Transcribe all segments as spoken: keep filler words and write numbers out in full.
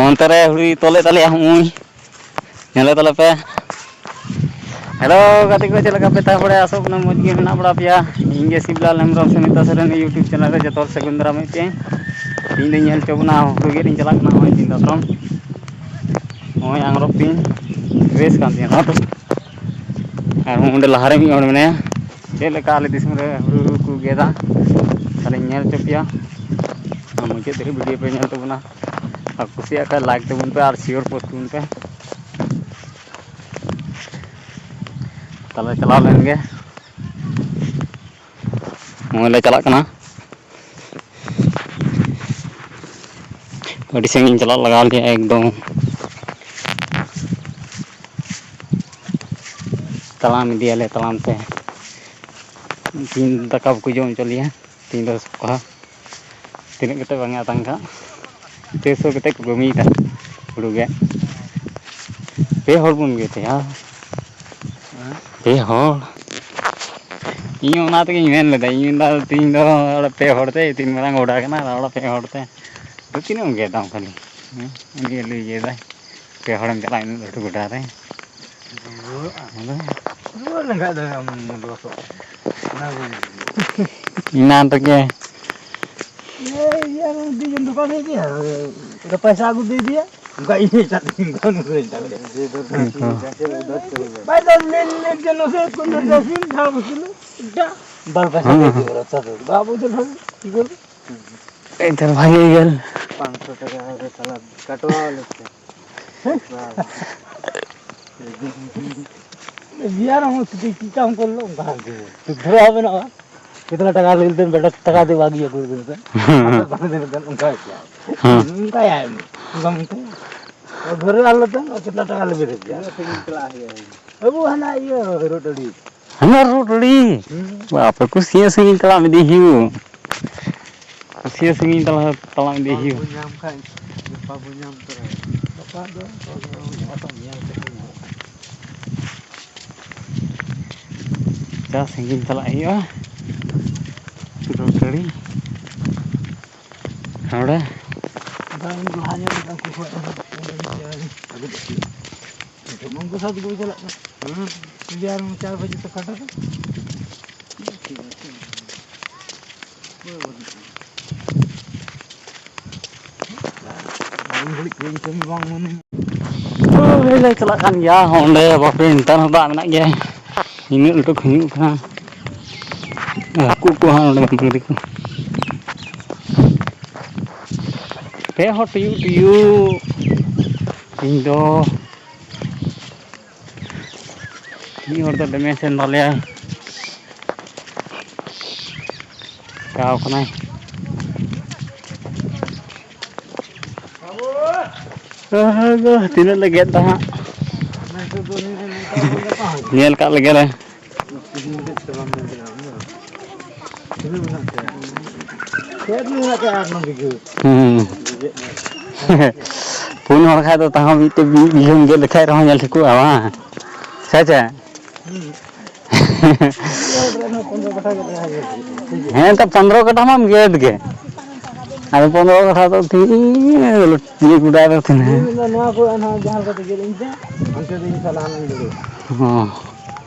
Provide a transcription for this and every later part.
ᱚᱱᱛᱮ ᱨᱮ ᱦᱩᱲᱩᱭ ᱛᱚᱞᱮᱫ ᱛᱟᱞᱮᱭᱟ ᱦᱩᱢᱩᱭ᱾ ᱧᱮᱞᱮ ᱛᱟᱞᱮ ᱯᱮ᱾ ᱦᱮᱞᱳ ᱜᱟᱛᱮ ᱠᱚ, ᱪᱮᱫ ᱞᱮᱠᱟ ᱯᱮ ᱛᱟᱦᱮᱸ ᱵᱟᱲᱟᱭᱟ? ᱟᱥᱚᱜ ᱠᱟᱱᱟ ᱢᱚᱡᱽ ᱜᱮ ᱢᱮᱱᱟᱜ ᱵᱟᱲᱟ ᱯᱮᱭᱟ᱾ ᱤᱧ ᱜᱮ ᱥᱤᱵᱞᱟᱞ ᱦᱮᱢᱵᱨᱚᱢ ᱥᱮ ᱢᱮᱛᱟ ᱥᱮᱨᱮᱧ YouTube ᱪᱮᱱᱮᱞ ᱨᱮ ᱡᱚᱛᱚ ᱦᱚᱲ ᱥᱟᱹᱜᱩᱱ ᱫᱟᱨᱟᱢ ᱢᱮ ᱯᱮ᱾ ᱛᱮᱦᱮᱧ ᱫᱚᱧ ᱧᱮᱞ ᱦᱚᱪᱚ ᱵᱚᱱᱟ ᱦᱩᱲᱩ ᱜᱮᱫ ᱤᱧ ᱪᱟᱞᱟᱜ ᱠᱟᱱᱟ᱾ ᱱᱚᱜᱼᱚᱭ ᱛᱤᱧ ᱫᱟᱛᱨᱚᱢ, ᱱᱚᱜᱼᱚᱭ ᱟᱝᱨᱚᱵ ᱛᱤᱧ, ᱰᱨᱮᱥ ᱠᱟᱱ ᱛᱤᱧᱟ ᱱᱚᱣᱟ ᱫᱚ᱾ ᱟᱨ ᱚᱸᱰᱮ ᱞᱟᱦᱟᱨᱮ ᱢᱤᱫ ᱦᱚᱲ ᱢᱮᱱᱟᱭᱟ᱾ ᱪᱮᱫ ᱞᱮᱠᱟ ᱟᱞᱮ ᱫᱤᱥᱚᱢ ᱨᱮ ᱦᱩᱲᱩ ᱠᱚ ᱜᱮᱫᱟ, ᱛᱟᱦᱚᱞᱮᱧ ᱧᱮᱞ ᱦᱚᱪᱚ ᱯᱮᱭᱟ᱾ ᱟᱨ ᱢᱩᱪᱟᱹᱫ ᱫᱷᱟᱹᱵᱤᱡ ᱵᱷᱤᱰᱤᱭᱳ ᱯᱮ ᱧᱮᱞ ᱛᱟᱵᱚᱱᱟ᱾ ᱟᱨ ᱠᱩᱥᱤᱭᱟᱜ ᱠᱷᱟᱡ ᱞᱟᱭᱤᱠ ᱛᱟᱵᱚᱱ ᱯᱮ ᱟᱨ ᱥᱮᱭᱟᱨ ᱯᱳᱥᱴ ᱛᱟᱵᱚᱱ ᱯᱮ᱾ ᱛᱟᱦᱚᱞᱮ ᱪᱟᱞᱟᱣ ᱞᱮᱱ ᱜᱮ᱾ ᱱᱚᱜᱼᱚᱭ ᱞᱮ ᱪᱟᱞᱟᱜ ᱠᱟᱱᱟ᱾ ᱟᱹᱰᱤ ᱥᱟᱺᱜᱤᱧ ᱪᱟᱞᱟᱜ ᱞᱟᱜᱟᱣ ᱞᱮᱭᱟ ᱮᱠᱫᱚᱢ᱾ ᱛᱟᱲᱟᱢ ᱤᱫᱤᱭᱟᱞᱮ ᱛᱟᱲᱟᱢ ᱛᱮ᱾ ᱛᱤᱦᱤᱧ ᱫᱟᱠᱟ ᱵᱟᱠᱚ ᱡᱚᱢ ᱦᱚᱪᱚ ᱞᱮᱭᱟ᱾ ᱛᱤᱦᱤᱧ ᱫᱚ ᱥᱚᱯᱛᱟᱦᱚ᱾ ᱛᱤᱱᱟᱹᱜ ᱠᱟᱛᱮ ᱵᱟᱝ ᱟᱛᱟᱝ ᱠᱷᱟᱱ ᱯᱮ ᱥᱚ ᱠᱟᱛᱮ ᱠᱚ ᱠᱟᱹᱢᱤᱭᱮᱫᱟ ᱦᱩᱲᱩ ᱜᱮᱫ᱾ ᱯᱮ ᱦᱚᱲ ᱵᱚᱱ ᱜᱮᱫᱮᱜᱼᱟ᱾ ᱯᱮ ᱦᱚᱲ᱾ ᱤᱧ ᱚᱱᱟ ᱛᱮᱜᱤᱧ ᱢᱮᱱ ᱞᱮᱫᱟ, ᱤᱧ ᱢᱮᱱᱫᱟ ᱛᱮᱦᱮᱧ ᱫᱚ ᱯᱮ ᱦᱚᱲ ᱛᱮ ᱛᱤᱱ ᱢᱟᱨᱟᱝ ᱜᱚᱰᱟ ᱠᱟᱱᱟ, ᱟᱨ ᱯᱮ ᱦᱚᱲ ᱛᱮ ᱫᱚ ᱛᱤᱱᱟᱹᱜ ᱮᱢ ᱜᱮᱫᱟ ᱠᱷᱟᱹᱞᱤ? ᱦᱮᱸ? ᱩᱱᱤ ᱞᱟᱹᱭ ᱜᱮᱫᱟᱭ, ᱯᱮ ᱦᱚᱲᱮᱢ ᱪᱟᱞᱟᱜᱼᱟ ᱤᱱᱟᱹᱜ ᱞᱟᱹᱴᱩ ᱜᱚᱰᱟ ᱨᱮ᱾ ᱨᱩᱣᱟᱹᱲ ᱞᱮᱱᱠᱷᱟᱡ ᱫᱚ ᱟᱢ ᱞᱚᱥᱚᱜ᱾ ᱚᱱᱟ ᱜᱮ᱾ ᱮᱱᱟᱱ ᱨᱮᱜᱮ᱾ ᱤᱭᱟᱹ, ᱤᱭᱟᱹ, ᱫᱤᱱ ᱫᱚᱠᱟᱱ ᱨᱮ ᱤᱫᱤᱭᱟ᱾ ᱯᱚᱭᱥᱟ ᱟᱹᱜᱩ ᱫᱮ ᱤᱫᱤᱭᱟ᱾ ᱚᱱᱠᱟ ᱤᱧ ᱮᱴᱟᱜ ᱫᱤᱱ ᱠᱷᱚᱱ ᱩᱱᱠᱩ ᱮᱴᱟᱜ ᱨᱮ᱾ ᱩᱱᱠᱩ᱾ ᱵᱟᱭ ᱫᱚ ᱞᱮᱱ ᱞᱮᱱ ᱡᱮᱱᱚ ᱥᱮ ᱠᱳᱱᱳ ᱫᱚᱥ ᱫᱤᱱ ᱡᱟᱦᱟᱸ ᱵᱩᱡᱷᱟᱹᱣ ᱮᱴᱟᱜ᱾ ᱵᱟᱨ ᱯᱚᱭᱥᱟ ᱦᱮᱸ᱾ ᱫᱮ ᱤᱫᱤᱭᱟ, ᱵᱚᱨᱚ ᱪᱟᱥ ᱫᱚ᱾ ᱵᱟᱵᱩ ᱫᱚ ᱵᱷᱟᱜᱮ, ᱪᱤᱠᱟᱹ? ᱮᱱᱛᱮ ᱵᱷᱟᱜᱮ ᱜᱮ᱾ ᱯᱟᱸᱪᱥᱚ ᱴᱟᱠᱟ ᱨᱮ ᱥᱟᱞᱟ ᱠᱟᱴᱣᱟ ᱞᱮᱫ ᱛᱮ᱾ ᱵᱤᱭᱟᱨ ᱦᱚᱸ ᱪᱤᱠᱟᱢ ᱠᱚᱨᱞᱚ ᱚᱱᱠᱟ ᱦᱟᱱᱛᱮ᱾ ᱛᱚ ᱫᱷᱩᱨᱟ ᱦᱚᱸ ᱢᱮᱱᱟᱜᱼᱟ᱾ ᱠᱤᱛᱱᱟ ᱴᱟᱠᱟ ᱞᱟᱹᱜᱤᱫ ᱛᱮ ᱵᱮᱴᱟ ᱴᱟᱠᱟ ᱫᱮ ᱵᱟᱜᱤ ᱟᱹᱜᱩ ᱫᱮ᱾ ᱦᱮᱸ᱾ ᱵᱟᱝ ᱫᱮ ᱚᱱᱠᱟ ᱜᱮ᱾ ᱦᱮᱸ᱾ ᱚᱱᱠᱟ ᱭᱟ᱾ ᱵᱟᱝ ᱛᱮ᱾ ᱜᱷᱚᱨᱮ ᱟᱞᱚ ᱛᱮ ᱠᱤᱛᱱᱟ ᱴᱟᱠᱟ ᱞᱟᱹᱜᱤᱫ ᱛᱮ᱾ ᱟᱵᱚ ᱦᱟᱱᱟ ᱤᱭᱟᱹ ᱨᱳᱰ ᱟᱹᱰᱤ᱾ ᱦᱟᱱᱟ ᱨᱳᱰ ᱟᱹᱰᱤ᱾ ᱦᱩᱸ᱾ ᱵᱟᱯᱮ ᱠᱩᱥᱤᱭᱟᱜ ᱥᱟᱺᱜᱤᱧ ᱛᱟᱲᱟᱢ ᱤᱫᱤ ᱦᱩᱭᱩᱜ᱾ ᱠᱩᱥᱤᱭᱟᱜ ᱥᱟᱺᱜᱤᱧ ᱛᱟᱲᱟᱢ, ᱛᱟᱲᱟᱢ ᱤᱫᱤ ᱦᱩᱭᱩᱜ᱾ ᱵᱟᱵᱚ ᱧᱟᱢ ᱠᱷᱟᱡ, ᱜᱟᱯᱟ ᱵᱚ ᱧᱟᱢ ᱩᱛᱟᱹᱨᱟ᱾ ᱜᱟᱯᱟ ᱫᱚ ᱧᱮᱞ ᱠᱟᱛᱮ ᱧᱟᱢᱚᱜᱼᱟ᱾ ᱡᱟ ᱥᱟᱺᱜᱤᱧ ᱪᱟᱞᱟᱜ ᱦᱩᱭᱩᱜᱼᱟ᱾ ᱨᱳᱰ ᱟᱹᱰᱤ᱾ ᱦᱟᱣᱲᱟ᱾ ᱵᱟᱝ, ᱞᱟᱦᱟ ᱧᱚᱜ ᱨᱮ ᱩᱱᱠᱩ ᱠᱚ ᱮᱢ ᱠᱟᱜ ᱠᱚᱣᱟ᱾ ᱱᱤᱛᱚᱜ ᱢᱟ ᱩᱱᱠᱩ ᱥᱟᱶ ᱛᱮᱜᱮ ᱵᱚ ᱪᱟᱞᱟᱜ ᱠᱟᱱᱟ᱾ ᱦᱩᱸ᱾ ᱪᱟᱨ ᱵᱟᱡᱮ ᱛᱮ ᱯᱷᱟᱴᱟ ᱨᱮ᱾ ᱦᱳᱭ, ᱞᱮ ᱪᱟᱞᱟᱜ ᱠᱟᱱ ᱜᱮᱭᱟ ᱚᱸᱰᱮ, ᱵᱟᱯᱨᱮ, ᱱᱮᱛᱟᱨ ᱦᱚᱸ ᱫᱟᱜ ᱢᱮᱱᱟᱜ ᱜᱮᱭᱟ᱾ ᱤᱱᱟᱹᱜ ᱞᱟᱹᱴᱩ ᱠᱷᱟᱹᱧᱩᱜ ᱠᱟᱱᱟ᱾ ᱦᱟᱹᱠᱩ ᱠᱚ ᱦᱟᱸᱜ ᱚᱸᱰᱮ ᱢᱟᱹᱜᱽᱨᱤ ᱠᱚ᱾ ᱯᱮ ᱦᱚᱲ ᱴᱩᱭᱩᱜ ᱴᱩᱭᱩᱜ᱾ ᱤᱧ ᱫᱚ ᱢᱤᱫ ᱦᱚᱲ ᱫᱚ ᱰᱮᱢᱮ ᱥᱮᱱ ᱫᱟᱞᱮᱭᱟ᱾ ᱪᱟᱣ ᱠᱟᱱᱟᱭ᱾ ᱟᱫᱚ ᱛᱤᱱᱟᱹᱜ ᱞᱮ ᱜᱮᱫ ᱫᱟ ᱦᱟᱸᱜ᱾ ᱧᱮᱞ ᱠᱟᱜ ᱞᱮᱜᱮ ᱞᱮ᱾ ᱦᱩᱸ᱾ ᱯᱩᱱ ᱦᱚᱲ ᱠᱷᱟᱡ ᱫᱚ ᱛᱟᱦᱚᱸ ᱢᱤᱫᱴᱮᱡ ᱢᱤᱫ ᱵᱤᱜᱷᱟᱹᱢ ᱜᱮᱫ ᱞᱮᱠᱷᱟᱡ ᱨᱮᱦᱚᱸ ᱧᱮᱞ ᱴᱷᱤᱠᱚᱜᱼᱟ, ᱵᱟᱝ? ᱥᱮ ᱪᱮᱫ? ᱦᱮᱸ, ᱛᱚ, ᱯᱚᱱᱨᱚ ᱠᱟᱴᱷᱟ ᱢᱟᱢ ᱜᱮᱫ ᱜᱮ᱾ ᱟᱫᱚ ᱯᱚᱱᱨᱚ ᱠᱟᱴᱷᱟ ᱫᱚ ᱴᱷᱤᱠ ᱜᱮᱭᱟ, ᱢᱤᱫ ᱜᱚᱰᱟ ᱫᱚ ᱛᱤᱱᱟᱹᱜ? ᱱᱚᱣᱟ ᱠᱚ ᱮᱱᱦᱚᱸ ᱡᱟᱦᱟᱸ ᱞᱮᱠᱟᱛᱮ ᱜᱮᱫ ᱤᱧ ᱯᱮ, ᱚᱱᱛᱮ ᱫᱚ ᱤᱧ ᱥᱟᱞᱟᱜ ᱦᱟᱸᱜ ᱤᱧ ᱫᱩᱲᱩᱵᱼᱟ᱾ ᱦᱚᱸ᱾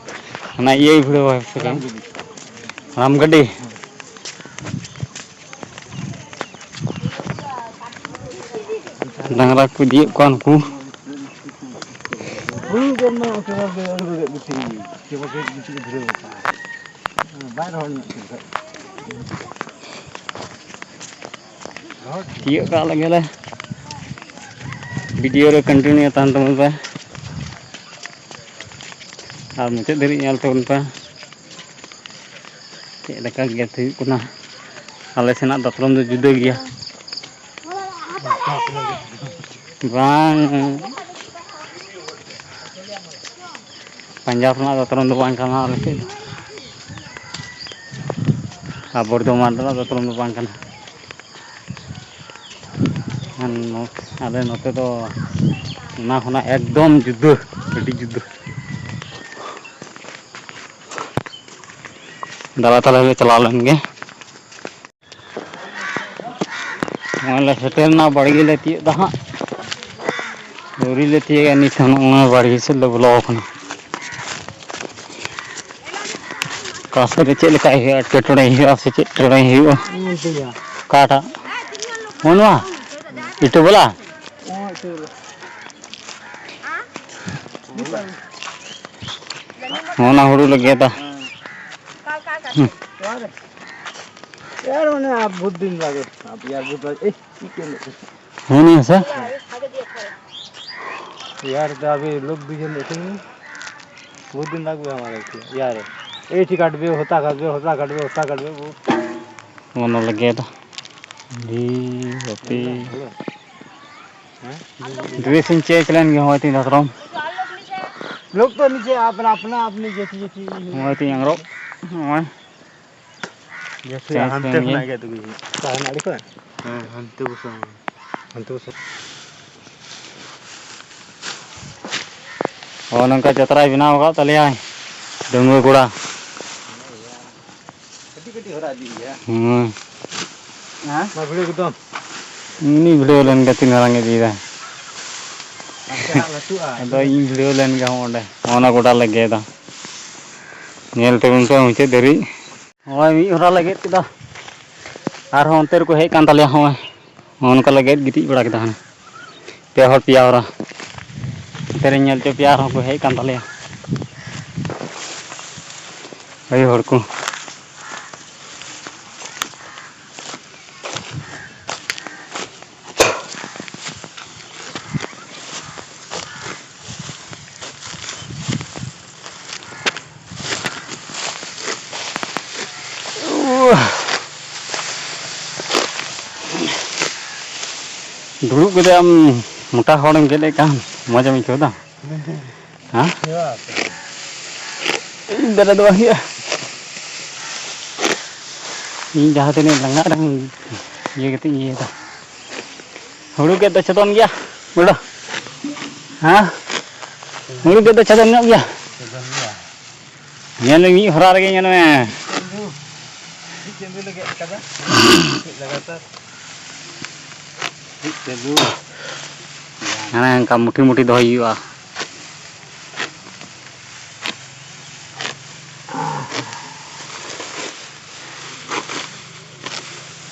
ᱚᱱᱟ ᱤᱭᱟᱹᱭ ᱵᱷᱤᱲᱟᱹᱣᱟ ᱥᱮ ᱪᱮᱫ? ᱨᱟᱢ ᱜᱟᱹᱰᱤ᱾ ᱰᱟᱝᱨᱟ ᱠᱚ ᱤᱫᱤᱭᱮᱫ ᱠᱚᱣᱟ ᱱᱩᱠᱩ᱾ ᱦᱩᱲᱩ ᱡᱚᱢ ᱢᱟ ᱠᱮᱵᱚᱞ ᱜᱮ ᱟᱹᱲᱩ ᱨᱮ ᱜᱩᱴᱤ, ᱠᱮᱵᱚᱞ ᱜᱮ ᱜᱩᱴᱤ ᱜᱮ ᱫᱷᱩᱨᱟᱹᱣ ᱟᱠᱟᱱᱟ᱾ ᱵᱟᱭ ᱨᱚᱦᱚᱲ ᱧᱚᱜ ᱠᱮᱫ ᱠᱷᱟᱡ᱾ ᱛᱤᱭᱳᱜ ᱠᱟᱜ ᱞᱮᱜᱮ ᱞᱮ᱾ ᱵᱷᱤᱰᱤᱭᱳ ᱨᱮ ᱠᱚᱱᱴᱤᱱᱤᱭᱩ ᱛᱟᱦᱮᱱ ᱛᱟᱵᱚᱱ ᱯᱮ᱾ ᱟᱨ ᱢᱩᱪᱟᱹᱫ ᱫᱷᱟᱹᱵᱤᱡ ᱧᱮᱞ ᱛᱟᱵᱚᱱ ᱯᱮ᱾ ᱪᱮᱫ ᱞᱮᱠᱟ ᱜᱮᱫ ᱦᱩᱭᱩᱜ ᱠᱟᱱᱟ᱾ ᱟᱞᱮ ᱥᱮᱱᱟᱜ ᱫᱟᱛᱨᱚᱢ ᱫᱚ ᱡᱩᱫᱟᱹ ᱜᱮᱭᱟ᱾ ᱵᱟᱝ, ᱯᱟᱧᱡᱟᱵᱽ ᱨᱮᱱᱟᱜ ᱫᱟᱛᱨᱚᱢ ᱫᱚ ᱵᱟᱝ ᱠᱟᱱᱟ ᱟᱞᱮ ᱥᱮᱫ ᱫᱚ᱾ ᱟᱨ ᱵᱚᱨᱫᱷᱚᱢᱟᱱ ᱨᱮᱱᱟᱜ ᱫᱟᱛᱨᱚᱢ ᱫᱚ ᱵᱟᱝ ᱠᱟᱱᱟ᱾ ᱟᱨ ᱱᱚ-, ᱟᱞᱮ ᱱᱚᱛᱮ ᱫᱚ ᱚᱱᱟ ᱠᱷᱚᱱᱟᱜ ᱮᱠᱫᱚᱢ ᱡᱩᱫᱟᱹ, ᱟᱹᱰᱤ ᱡᱩᱫᱟᱹ᱾ ᱫᱟᱫᱟ ᱛᱟᱦᱞᱮ ᱞᱮ ᱪᱟᱞᱟᱣ ᱞᱮᱱ ᱜᱮ᱾ ᱱᱚᱜᱼᱚᱭ ᱞᱮ ᱥᱮᱴᱮᱨ ᱮᱱᱟ, ᱵᱟᱲᱜᱮ ᱞᱮ ᱛᱤᱭᱳᱜ ᱮᱫᱟ ᱦᱟᱸᱜ᱾ ᱟᱹᱣᱨᱤ ᱞᱮ ᱛᱤᱭᱳᱜᱟ ᱱᱤᱛ ᱦᱚᱸ, ᱱᱚᱜᱼᱚᱭ ᱵᱟᱲᱜᱮ ᱥᱮᱫ ᱞᱮ ᱵᱚᱞᱚ ᱟᱠᱟᱱᱟ᱾ ᱚᱠᱟ ᱥᱮᱫ ᱨᱮ ᱪᱮᱫ ᱞᱮᱠᱟ ᱦᱩᱭᱩᱜᱼᱟ, ᱮᱴᱠᱮᱴᱚᱬᱮ ᱦᱩᱭᱩᱜᱼᱟ ᱥᱮ ᱪᱮᱫ ᱮᱴᱠᱮᱴᱚᱬᱮ ᱦᱩᱭᱩᱜᱼᱟ? ᱚᱠᱟᱴᱟᱜ? ᱱᱚᱜᱼᱚ ᱱᱚᱣᱟ? ᱤᱴᱟᱹ ᱵᱟᱞᱟ? ᱱᱚᱜᱼᱚ ᱱᱟ ᱦᱩᱲᱩ ᱞᱮ ᱜᱮᱫᱟ᱾ ᱦᱩᱸ᱾ यार मैंने आप बहुत दिन लगे, आप यार बहुत ए, ठीक है। ᱦᱮᱸ, ᱱᱤᱭᱟᱹ ᱥᱮ? यार तो अभी लोग भी जन देखेंगे, बहुत दिन लग गया हमारे को यार। ए ठीक काटबे, होता काटबे, होता काटबे, होता काटबे, वो ᱚᱱᱟ ᱞᱟᱹᱜᱤᱫ ᱫᱚ᱾ ᱦᱮᱸ? ᱰᱨᱮᱥ ᱤᱧ ᱪᱮᱧᱡᱽ ᱞᱮᱱ ᱜᱮ, ᱦᱚᱸᱜᱼᱚᱭ ᱛᱤᱧ ᱫᱟᱛᱨᱚᱢ᱾ लोग तो नीचे अपना, अपना, अपनी जैसी, जैसी। ᱦᱚᱸᱜᱼᱚᱭ ᱛᱤᱧ ᱟᱝᱨᱚᱵ᱾ ᱦᱚᱸᱜᱼᱚᱭ᱾ ᱡᱮᱭᱥᱮ ᱪᱮᱧᱡᱽ ᱦᱟᱱᱛᱮ ᱞᱮᱱ ᱜᱮ᱾ ᱠᱷᱚᱱᱟᱜ ᱜᱮ ᱟᱹᱜᱩᱭ ᱦᱩᱭᱩᱜᱼᱟ᱾ ᱚᱠᱟ ᱦᱟᱱᱟ ᱟᱲᱮ ᱠᱷᱚᱱ? ᱦᱮᱸ, ᱦᱟᱱᱛᱮ ᱠᱚ ᱥᱟᱶ᱾ ᱦᱟᱱᱛᱮ ᱠᱚ ᱥᱟᱶ᱾ ᱦᱚᱸ, ᱱᱚᱝᱠᱟ ᱡᱟᱛᱨᱟᱭ ᱵᱮᱱᱟᱣ ᱟᱠᱟᱫ ᱛᱟᱞᱮᱭᱟᱭ ᱰᱟᱺᱜᱩᱣᱟᱹ ᱠᱚᱲᱟ᱾ ᱠᱟᱹᱴᱤᱡ ᱠᱟᱹᱴᱤᱡ ᱦᱚᱨᱟ ᱤᱫᱤ ᱜᱮᱭᱟ᱾ ᱦᱮᱸ᱾ ᱦᱮᱸ? ᱢᱟ ᱵᱷᱤᱲᱟᱹᱣ ᱠᱮᱫᱟᱢ᱾ ᱩᱱᱤ ᱵᱷᱤᱲᱟᱹᱣ ᱞᱮᱱ ᱜᱮ ᱛᱤᱱ ᱢᱟᱨᱟᱝ ᱤᱫᱤᱭᱮᱫᱟ᱾ ᱟᱪᱪᱷᱟ, ᱦᱟᱸᱜ ᱞᱟᱹᱴᱩᱜᱼᱟ᱾ ᱟᱫᱚ ᱤᱧ ᱵᱷᱤᱲᱟᱹᱣ ᱞᱮᱱ ᱜᱮ ᱦᱚᱸ ᱚᱸᱰᱮ᱾ ᱚᱱᱟ ᱜᱚᱰᱟ ᱞᱮ ᱜᱮᱫᱟ᱾ ᱧᱮᱞ ᱛᱟᱵᱚᱱ ᱯᱮ ᱢᱩᱪᱟᱹᱫ ᱫᱷᱟᱹᱨᱤᱡ᱾ ᱦᱚᱸᱜᱼᱚᱭ ᱢᱤᱫ ᱦᱚᱨᱟ ᱞᱮ ᱜᱮᱫ ᱠᱮᱫᱟ᱾ ᱟᱨᱦᱚᱸ ᱚᱱᱛᱮ ᱨᱮᱠᱚ ᱦᱮᱡ ᱠᱟᱱ ᱛᱟᱞᱮᱭᱟ᱾ ᱦᱚᱸᱜᱼᱚᱭ ᱱᱚᱜᱼᱚ ᱱᱚᱝᱠᱟ ᱞᱮ ᱜᱮᱫ ᱜᱤᱛᱤᱡ ᱵᱟᱲᱟ ᱠᱮᱫᱟ᱾ ᱦᱟᱱᱮ ᱯᱮ ᱦᱚᱲ ᱯᱮᱭᱟ ᱦᱚᱨᱟ᱾ ᱚᱱᱛᱮ ᱨᱮ ᱧᱮᱞ ᱦᱚᱪᱚ ᱯᱮᱭᱟ, ᱟᱨᱦᱚᱸ ᱠᱚ ᱦᱮᱡ ᱠᱟᱱ ᱛᱟᱞᱮᱭᱟ ᱟᱭᱳ ᱦᱚᱲ ᱠᱚ᱾ ᱫᱩᱲᱩᱵ ᱠᱟᱛᱮ ᱟᱢ ᱢᱚᱴᱟ ᱦᱚᱲᱮᱢ ᱜᱮᱫ ᱮᱫ ᱠᱟᱱ, ᱢᱚᱡᱮᱢ ᱟᱹᱭᱠᱟᱹᱣ ᱮᱫᱟ? ᱦᱮᱸ? ᱤᱧ ᱫᱟᱨᱟ ᱫᱚ ᱵᱟᱝ ᱦᱩᱭᱩᱜᱼᱟ᱾ ᱤᱧ ᱡᱟᱦᱟᱸ ᱛᱤᱱᱟᱹᱜ ᱞᱟᱸᱜᱟᱜ ᱨᱮᱦᱚᱸ ᱤᱭᱟᱹ ᱠᱟᱛᱮ ᱤᱧ ᱤᱭᱟᱹᱭᱮᱫᱟ᱾ ᱦᱩᱲᱩ ᱜᱮᱫ ᱫᱚ ᱪᱮᱛᱚᱱ ᱜᱮᱭᱟ, ᱵᱩᱰᱷᱟᱹ? ᱦᱮᱸ? ᱦᱩᱲᱩ ᱜᱮᱫ ᱫᱚ ᱪᱮᱛᱚᱱ ᱧᱚᱜ ᱜᱮᱭᱟ᱾ ᱧᱮᱞ ᱢᱮ, ᱢᱤᱫ ᱦᱚᱨᱟ ᱨᱮᱜᱮ ᱧᱮᱞ ᱢᱮ᱾ ᱢᱤᱫ ᱪᱟᱸᱫᱳ ᱞᱮ ᱜᱮᱫ ᱠᱟᱫᱟ, ᱞᱟᱜᱟᱛᱟᱨ᱾ ᱦᱟᱱᱮ ᱚᱱᱠᱟ ᱢᱩᱴᱷᱤ ᱢᱩᱴᱷᱤ ᱫᱚᱦᱚᱭ ᱦᱩᱭᱩᱜᱼᱟ᱾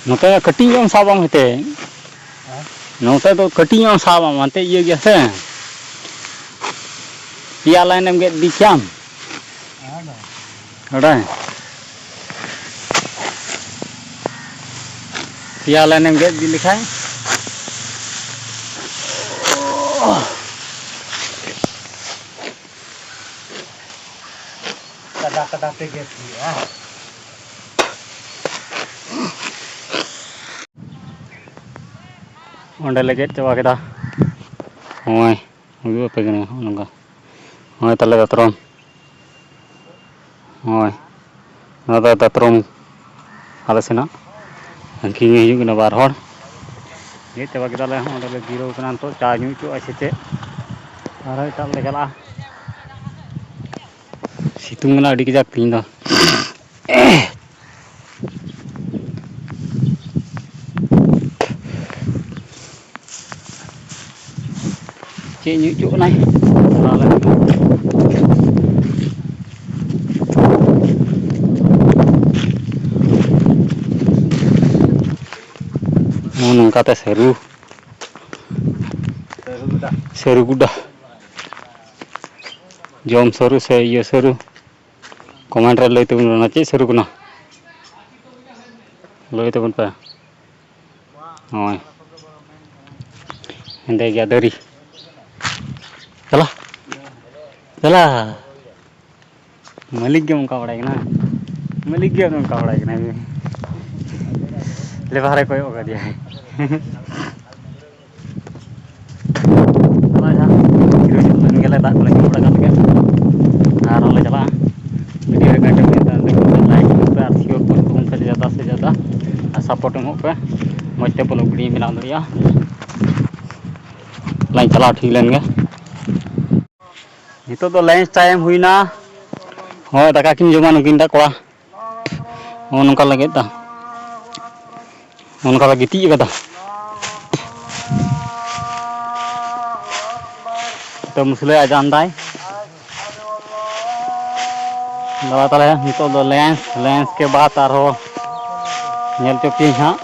ᱱᱚᱛᱮ ᱠᱟᱹᱴᱤᱡ ᱧᱚᱜ ᱮᱢ ᱥᱟᱵᱟ ᱦᱟᱱᱛᱮ᱾ ᱱᱚᱛᱮ ᱫᱚ ᱠᱟᱹᱴᱤᱡ ᱧᱚᱜ ᱮᱢ ᱥᱟᱵᱟ, ᱦᱟᱱᱛᱮ ᱤᱭᱟᱹ ᱜᱮᱭᱟ ᱥᱮ᱾ ᱯᱮᱭᱟ ᱞᱟᱭᱤᱱ ᱮᱢ ᱜᱮᱫ ᱤᱫᱤ ᱠᱮᱭᱟᱢ᱾ ᱵᱟᱰᱟᱭ? ᱯᱮᱭᱟ ᱞᱟᱭᱤᱱ ᱮᱢ ᱜᱮᱫ ᱤᱫᱤ ᱞᱮᱠᱷᱟᱱ᱾ ᱠᱟᱰᱟ ᱠᱟᱰᱟ ᱛᱮ ᱜᱮᱫ ᱦᱩᱭᱩᱜᱼᱟ᱾ ᱚᱸᱰᱮ ᱞᱮ ᱜᱮᱫ ᱪᱟᱵᱟ ᱠᱮᱫᱟ᱾ ᱱᱚᱜᱼᱚᱭ ᱩᱫᱩᱜ ᱟᱯᱮ ᱠᱟᱹᱱᱟᱹᱧ, ᱱᱚᱜᱼᱚ ᱱᱚᱝᱠᱟ᱾ ᱱᱚᱜᱼᱚᱭ ᱛᱟᱞᱮ ᱫᱟᱛᱨᱚᱢ᱾ ᱱᱚᱜᱼᱚᱭ ᱱᱚᱣᱟ ᱫᱚ ᱫᱟᱛᱨᱚᱢ ᱟᱞᱮ ᱥᱮᱱᱟᱜ᱾ ᱦᱟᱹᱱᱠᱤᱱ ᱦᱤᱡᱩᱜ ᱠᱟᱱᱟ ᱵᱟᱨ ᱦᱚᱲ᱾ ᱜᱮᱫ ᱪᱟᱵᱟ ᱠᱮᱫᱟᱞᱮ, ᱚᱸᱰᱮ ᱞᱮ ᱡᱤᱨᱟᱹᱣ ᱠᱟᱱᱟ ᱱᱤᱛᱚᱜ, ᱪᱟ ᱧᱩ ᱦᱚᱪᱚᱜᱼᱟ ᱥᱮ ᱪᱮᱫ, ᱟᱨᱦᱚᱸ ᱮᱴᱟᱜ ᱞᱮ ᱪᱟᱞᱟᱜᱼᱟ᱾ ᱥᱤᱛᱩᱝ ᱠᱟᱱᱟ ᱟᱹᱰᱤ ᱠᱟᱡᱟᱠ ᱛᱮᱦᱮᱧ ᱫᱚ᱾ ᱪᱮᱫ ᱧᱩ ᱦᱚᱪᱚᱜ ᱠᱟᱱᱟᱭ? ᱪᱟᱞᱟᱣ ᱞᱮᱱ ᱜᱮ᱾ ᱱᱚᱜᱼᱚ ᱱᱚᱝᱠᱟᱛᱮ ᱥᱟᱹᱨᱩ, ᱥᱟᱹᱨᱩ ᱜᱚᱰᱟ᱾ ᱡᱚᱢ ᱥᱟᱹᱨᱩ ᱥᱮ ᱤᱭᱟᱹ ᱥᱟᱹᱨᱩ? ᱠᱚᱢᱮᱱᱴ ᱨᱮ ᱞᱟᱹᱭ ᱛᱟᱵᱚᱱ ᱯᱮ, ᱚᱱᱟ ᱪᱮᱫ ᱥᱟᱹᱨᱩ ᱠᱟᱱᱟ? ᱞᱟᱹᱭ ᱛᱟᱵᱚᱱ ᱯᱮ᱾ ᱱᱚᱜᱼᱚᱭ ᱦᱮᱸᱫᱮ ᱜᱮᱭᱟ ᱫᱟᱨᱮ᱾ ᱪᱟᱞᱟ, ᱪᱟᱞᱟ᱾ ᱢᱟᱹᱞᱤᱠ ᱜᱮ ᱚᱱᱠᱟ ᱵᱟᱲᱟᱭ ᱠᱟᱱᱟ, ᱢᱟᱹᱞᱤᱠ ᱜᱮ ᱚᱱᱠᱟ ᱵᱟᱲᱟᱭ ᱠᱟᱱᱟ᱾ ᱞᱮᱵᱟᱨ ᱮ ᱠᱚᱭᱚᱜ ᱠᱟᱫᱮᱭᱟ᱾ ᱚᱱᱟ ᱡᱟᱦᱟᱸ ᱠᱤᱨᱤᱧ ᱞᱮᱱ ᱜᱮᱞᱮ, ᱫᱟᱜ ᱠᱚᱞᱮ ᱧᱩ ᱵᱟᱲᱟ ᱠᱟᱜ ᱞᱮᱜᱮ, ᱟᱨᱦᱚᱸ ᱞᱮ ᱪᱟᱞᱟᱜᱼᱟ᱾ ᱵᱷᱤᱰᱤᱭᱳ ᱨᱮ ᱠᱟᱹᱴᱤᱡ ᱢᱤᱫᱴᱟᱝ ᱞᱟᱭᱤᱠ ᱧᱚᱜ ᱯᱮ ᱟᱨ ᱥᱮᱭᱟᱨ ᱠᱚ ᱛᱟᱵᱚᱱ ᱯᱮ ᱡᱟᱫᱟ ᱥᱮ ᱡᱟᱫᱟ, ᱟᱨ ᱥᱟᱯᱳᱨᱴ ᱮᱢᱚᱜ ᱯᱮ, ᱢᱚᱡᱽ ᱛᱮ ᱵᱞᱚᱜ ᱵᱷᱤᱰᱤᱭᱳ ᱵᱮᱱᱟᱣ ᱫᱟᱲᱮᱭᱟᱜᱼᱟ᱾ ᱞᱟᱝ ᱪᱟᱞᱟᱣ ᱴᱷᱤᱠ ᱞᱮᱱ ᱜᱮ᱾ ᱱᱤᱛᱚᱜ ᱫᱚ ᱞᱟᱧᱪ ᱴᱟᱭᱤᱢ ᱦᱩᱭᱱᱟ᱾ ᱦᱳᱭ, ᱫᱟᱠᱟ ᱠᱤᱱ ᱡᱚᱢᱟ ᱱᱩᱠᱤᱱ ᱴᱟᱜ ᱠᱚᱲᱟ᱾ ᱱᱚᱜᱼᱚ ᱱᱚᱝᱠᱟ ᱞᱮ ᱜᱮᱫ ᱫᱟ, ᱱᱚᱜᱼᱚ ᱱᱚᱝᱠᱟ ᱞᱮ ᱜᱤᱛᱤᱡ ᱠᱟᱫᱟ᱾ ᱢᱩᱥᱞᱟᱹᱭ ᱟᱡᱟᱱ ᱫᱟᱭ᱾ ᱫᱟᱫᱟ ᱛᱟᱦᱞᱮ ᱱᱤᱛᱚᱜ ᱫᱚ ᱞᱮᱱᱥ, ᱞᱮᱱᱥ ᱠᱮ ᱵᱟᱫ ᱟᱨᱦᱚᱸ ᱧᱮᱞ ᱦᱚᱪᱚ ᱯᱮᱭᱟᱹᱧ ᱦᱟᱸᱜ᱾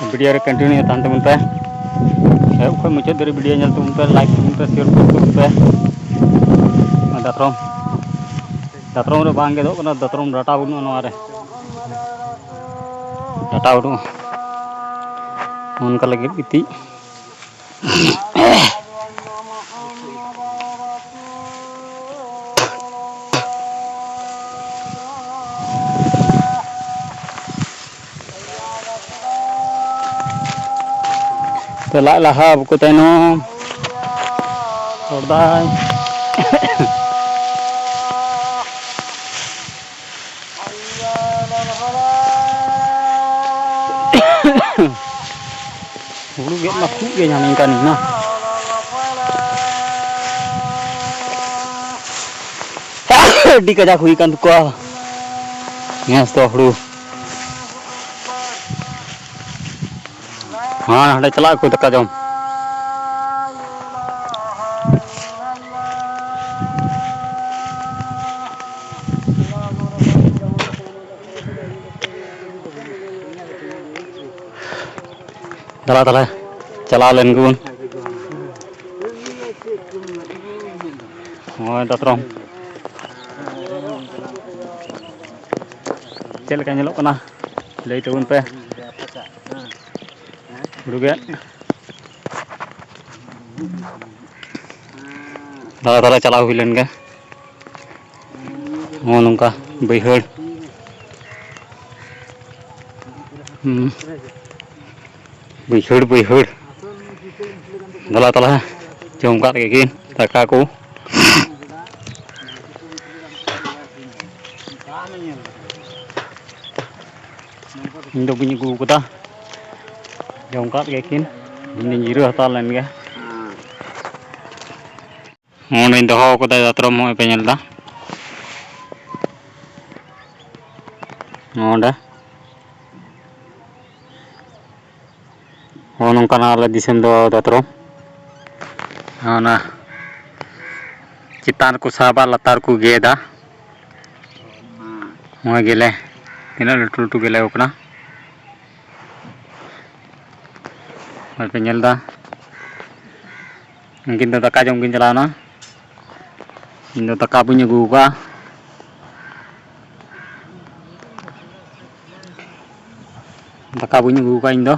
ᱵᱷᱤᱰᱤᱭᱳ ᱨᱮ ᱠᱚᱱᱴᱤᱱᱤᱭᱩ ᱛᱟᱦᱮᱱ ᱛᱟᱵᱚᱱ ᱯᱮ᱾ ᱮᱦᱚᱵ ᱠᱷᱚᱱ ᱢᱩᱪᱟᱹᱫ ᱫᱷᱟᱹᱨᱤᱡ ᱵᱷᱤᱰᱤᱭᱳ ᱧᱮᱞ ᱛᱟᱵᱚᱱ ᱯᱮ, ᱞᱟᱭᱤᱠ ᱛᱟᱵᱚᱱ ᱯᱮ, ᱥᱮᱭᱟᱨ ᱛᱟᱵᱚᱱ ᱯᱮ᱾ ᱟᱨ ᱫᱟᱛᱨᱚᱢ, ᱫᱟᱛᱨᱚᱢ ᱨᱮ ᱵᱟᱝ ᱜᱮᱫᱚᱜ ᱠᱟᱱᱟ, ᱫᱟᱛᱨᱚᱢ ᱰᱟᱴᱟ ᱵᱟᱹᱱᱩᱜᱼᱟ ᱱᱚᱣᱟ ᱨᱮ, ᱰᱟᱴᱟ ᱵᱟᱹᱱᱩᱜᱼᱟ᱾ ᱚᱱᱠᱟ ᱞᱟᱹᱜᱤᱫ ᱜᱤᱛᱤᱡ᱾ ᱛᱚ ᱞᱟᱡ ᱞᱟᱦᱟ ᱵᱟᱠᱚ ᱛᱟᱭᱱᱚᱢ᱾ ᱨᱚᱲᱫᱟᱭ᱾ ᱦᱩᱲᱩ ᱜᱮᱫ ᱢᱟ ᱠᱷᱩᱵ ᱜᱮ ᱧᱟᱢᱤᱧ ᱠᱟᱱ ᱤᱧ ᱢᱟ᱾ ᱟᱹᱰᱤ ᱠᱟᱡᱟᱠ ᱦᱩᱭ ᱠᱟᱱ ᱛᱟᱠᱚᱣᱟ ᱱᱮᱥ ᱫᱚ ᱦᱩᱲᱩ᱾ ᱦᱮᱸ, ᱦᱟᱸᱰᱮ ᱪᱟᱞᱟᱜ ᱟᱠᱚ ᱫᱟᱠᱟ ᱡᱚᱢ᱾ ᱫᱟᱞᱟ ᱛᱟᱦᱞᱮ ᱪᱟᱞᱟᱣ ᱞᱮᱱ ᱜᱮᱵᱚᱱ᱾ ᱱᱚᱜᱼᱚᱭ ᱫᱟᱛᱨᱚᱢ ᱪᱮᱫ ᱞᱮᱠᱟ ᱧᱮᱞᱚᱜ ᱠᱟᱱᱟ ᱞᱟᱹᱭ ᱛᱟᱵᱚᱱ ᱯᱮ᱾ ᱦᱩᱲᱩ ᱜᱮᱫ᱾ ᱫᱟᱫᱟ ᱛᱟᱦᱞᱮ ᱪᱟᱞᱟᱣ ᱦᱩᱭ ᱞᱮᱱ ᱜᱮ᱾ ᱱᱚᱜᱼᱚ ᱱᱚᱝᱠᱟ ᱵᱟᱹᱭᱦᱟᱹᱲ᱾ ᱦᱩᱸ᱾ ᱵᱟᱹᱭᱦᱟᱹᱲ, ᱵᱟᱹᱭᱦᱟᱹᱲ᱾ ᱫᱮᱞᱟ ᱛᱟᱦᱞᱮ ᱡᱚᱢ ᱠᱟᱜ ᱞᱮᱜᱮ ᱠᱤᱱ ᱫᱟᱠᱟ ᱠᱚ᱾ ᱤᱧ ᱫᱚ ᱵᱟᱹᱧ ᱟᱹᱜᱩ ᱠᱟᱫᱟ, ᱡᱚᱢ ᱠᱟᱜ ᱞᱮᱜᱮ ᱠᱤᱱ᱾ ᱤᱧ ᱫᱚᱧ ᱡᱤᱨᱟᱹᱣ ᱦᱟᱛᱟᱲ ᱞᱮᱱ ᱜᱮ᱾ ᱱᱚᱰᱮᱧ ᱫᱚᱦᱚ ᱠᱟᱫᱟ ᱫᱟᱛᱨᱚᱢ, ᱱᱚᱜᱼᱚᱭ ᱯᱮ ᱧᱮᱞ ᱮᱫᱟ᱾ ᱱᱚᱰᱮ ᱱᱚᱜᱼᱚ ᱱᱚᱝᱠᱟᱱᱟᱜ ᱟᱞᱮ ᱫᱤᱥᱚᱢ ᱫᱚ ᱫᱟᱛᱨᱚᱢ᱾ ᱚᱱᱟ ᱪᱮᱛᱟᱱ ᱨᱮᱠᱚ ᱥᱟᱵᱟ, ᱞᱟᱛᱟᱨ ᱨᱮᱠᱚ ᱜᱮᱫᱟ᱾ ᱱᱚᱜᱼᱚᱭ ᱜᱮᱞᱮ, ᱛᱤᱱᱟᱹᱜ ᱞᱟᱹᱴᱩ ᱞᱟᱹᱴᱩ ᱜᱮᱞᱮ ᱠᱟᱱᱟ᱾ ᱱᱚᱜᱼᱚᱭ ᱯᱮ ᱧᱮᱞ ᱮᱫᱟ, ᱩᱱᱠᱤᱱ ᱫᱚ ᱫᱟᱠᱟ ᱡᱚᱢ ᱠᱤᱱ ᱪᱟᱞᱟᱣᱱᱟ᱾ ᱤᱧ ᱫᱚ ᱫᱟᱠᱟ ᱵᱟᱹᱧ ᱟᱹᱜᱩ ᱟᱠᱟᱫᱼᱟ᱾ ᱫᱟᱠᱟ ᱵᱟᱹᱧ ᱟᱹᱜᱩ ᱟᱠᱟᱫᱼᱟ ᱤᱧ ᱫᱚ᱾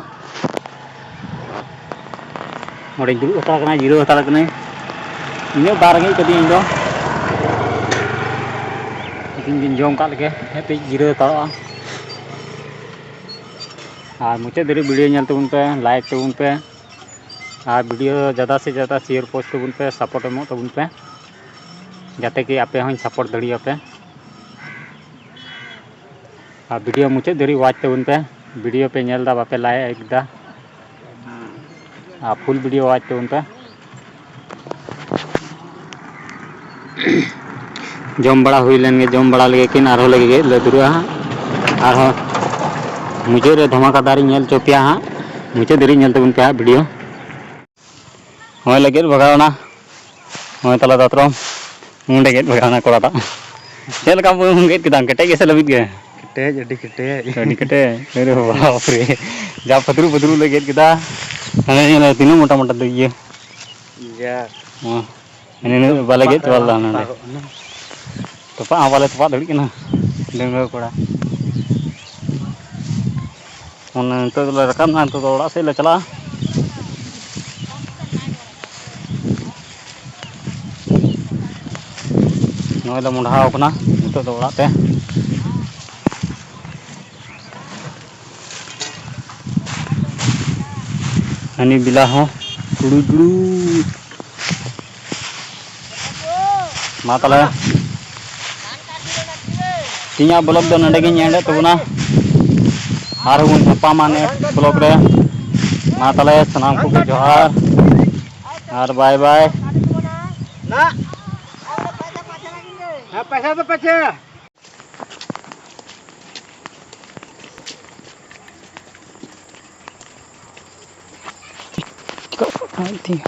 ᱱᱚᱸᱰᱮᱧ ᱫᱩᱲᱩᱵ ᱦᱟᱛᱟᱲ ᱠᱟᱱᱟ, ᱡᱤᱨᱟᱹᱣ ᱦᱟᱛᱟᱲ ᱠᱟᱹᱱᱟᱹᱧ᱾ ᱤᱧᱟᱹᱜ ᱵᱟᱝ ᱨᱮᱸᱜᱮᱡ ᱠᱟᱹᱫᱤᱧᱟ ᱤᱧ ᱫᱚ᱾ ᱛᱤᱠᱤᱱ ᱜᱤᱧ ᱡᱚᱢ ᱠᱟᱜ ᱞᱮᱜᱮ, ᱦᱮᱡ ᱛᱮᱧ ᱡᱤᱨᱟᱹᱣ ᱦᱟᱛᱟᱲᱚᱜᱼᱟ᱾ ᱟᱨ ᱢᱩᱪᱟᱹᱫ ᱫᱷᱟᱹᱵᱤᱡ video ᱧᱮᱞ ᱛᱟᱵᱚᱱ ᱯᱮ, like ᱛᱟᱵᱚᱱ ᱯᱮ, ᱟᱨ video ᱡᱟᱫᱟ ᱥᱮ ᱡᱟᱫᱟ share post ᱛᱟᱵᱚᱱ ᱯᱮ, support ᱮᱢᱚᱜ ᱛᱟᱵᱚᱱ ᱯᱮ, ᱡᱟᱛᱮ ᱠᱤ ᱟᱯᱮ ᱦᱚᱸᱧ support ᱫᱟᱲᱮᱭᱟᱯᱮ᱾ ᱟᱨ video ᱢᱩᱪᱟᱹᱫ ᱫᱷᱟᱹᱵᱤᱡ watch ᱛᱟᱵᱚᱱ ᱯᱮ᱾ Video ᱯᱮ ᱧᱮᱞ ᱮᱫᱟ, ᱵᱟᱯᱮ like ᱮᱫᱟ, ᱟᱨ full video watch ᱛᱟᱵᱚᱱ ᱯᱮ᱾ ᱡᱚᱢ ᱵᱟᱲᱟ ᱦᱩᱭ ᱞᱮᱱ ᱜᱮ, ᱡᱚᱢ ᱵᱟᱲᱟ ᱞᱮᱜᱮ ᱠᱤᱱ, ᱟᱨᱦᱚᱸ ᱞᱮ ᱜᱮᱫ ᱞᱮ ᱫᱷᱩᱨᱟᱹᱜᱼᱟ ᱦᱟᱸᱜ᱾ ᱟᱨᱦᱚᱸ ᱢᱩᱪᱟᱹᱫ ᱨᱮ ᱫᱷᱟᱢᱟᱠᱟᱫᱟᱨ ᱤᱧ ᱧᱮᱞ ᱦᱚᱪᱚ ᱯᱮᱭᱟ ᱦᱟᱸᱜ, ᱢᱩᱪᱟᱹᱫ ᱫᱷᱟᱹᱵᱤᱡ ᱧᱮᱞ ᱛᱟᱵᱚᱱ ᱯᱮ ᱦᱟᱸᱜ video᱾ ᱦᱚᱸᱜᱼᱚᱭ ᱞᱮ ᱜᱮᱫ ᱵᱷᱟᱜᱟᱣ ᱮᱱᱟ, ᱦᱚᱸᱜᱼᱚᱭ ᱛᱟᱞᱟ ᱫᱟᱛᱨᱚᱢ, ᱱᱚᱸᱰᱮ ᱜᱮᱫ ᱵᱷᱟᱜᱟᱣ ᱮᱱᱟ ᱠᱚᱲᱟᱴᱟᱜ᱾ ᱪᱮᱫ ᱞᱮᱠᱟ ᱵᱚᱱ ᱜᱮᱫ ᱠᱮᱫᱟ, ᱠᱮᱴᱮᱡ ᱜᱮᱥᱮ ᱞᱟᱹᱵᱤᱫ ᱜᱮ? ᱠᱮᱴᱮᱡ, ᱟᱹᱰᱤ ᱠᱮᱴᱮᱡ᱾ ᱟᱹᱰᱤ ᱠᱮᱴᱮᱡ᱾ ᱟᱨᱮ ᱵᱟᱯ ᱨᱮ, ᱡᱟ ᱯᱟᱹᱛᱨᱩ ᱯᱟᱹᱛᱨᱩ ᱞᱮ ᱜᱮᱫ ᱠᱮᱫᱟ᱾ ᱦᱟᱱᱮ ᱧᱮᱞ ᱢᱮ, ᱛᱤᱱᱟᱹᱜ ᱢᱚᱴᱟ ᱢᱚᱴᱟ ᱫᱚ ᱤᱭᱟᱹ᱾ ᱡᱟ᱾ ᱦᱚᱸ᱾ ᱦᱟᱱᱮ ᱱᱤᱱᱟᱹᱜ ᱵᱟᱞᱮ ᱜᱮᱫ ᱪᱟᱵᱟ ᱞᱮᱫᱟ ᱦᱟᱱᱮ ᱱᱚᱸᱰᱮ᱾ ᱛᱚᱯᱟᱜ ᱦᱚᱸ ᱵᱟᱞᱮ ᱛᱚᱯᱟᱜ ᱫᱟᱲᱮᱭᱟᱜ ᱠᱟᱱᱟ, ᱰᱟᱺᱜᱩᱣᱟᱹ ᱠᱚᱲᱟ᱾ ᱚᱱᱮ ᱱᱤᱛᱚᱜ ᱫᱚᱞᱮ ᱨᱟᱠᱟᱵ ᱮᱱᱟ, ᱱᱤᱛᱚᱜ ᱫᱚ ᱚᱲᱟᱜ ᱥᱮᱫ ᱞᱮ ᱪᱟᱞᱟᱜᱼᱟ᱾ ᱱᱚᱜᱼᱚᱭ ᱞᱮ ᱢᱚᱸᱰᱷᱟᱣ ᱠᱟᱱᱟ, ᱱᱤᱛᱚᱜ ᱫᱚ ᱚᱲᱟᱜ ᱛᱮ᱾ ᱦᱟᱹᱱᱤ ᱵᱮᱞᱟ ᱦᱚᱸ ᱴᱩᱲᱩᱡ ᱴᱩᱲᱩᱡ᱾ ᱢᱟ ᱛᱟᱦᱞᱮ, ᱛᱮᱦᱮᱧᱟᱜ vlog ᱫᱚ ᱱᱚᱰᱮ ᱜᱤᱧ end ᱮᱫ ᱛᱟᱵᱚᱱᱟ᱾ ᱟᱨᱦᱚᱸ ᱵᱚᱱ ᱧᱟᱯᱟᱢᱟ next vlog ᱨᱮ᱾ ᱢᱟ ᱛᱟᱦᱞᱮ, ᱥᱟᱱᱟᱢ ᱠᱚᱜᱮ ᱡᱚᱦᱟᱨ ᱟᱨ bye bye᱾ ᱦᱮᱸ, ᱯᱚᱭᱥᱟ ᱫᱚ ᱯᱟᱪᱮ᱾ ᱪᱤᱠᱟᱹᱜ ᱠᱟᱱᱟ ᱛᱤᱧᱟ᱾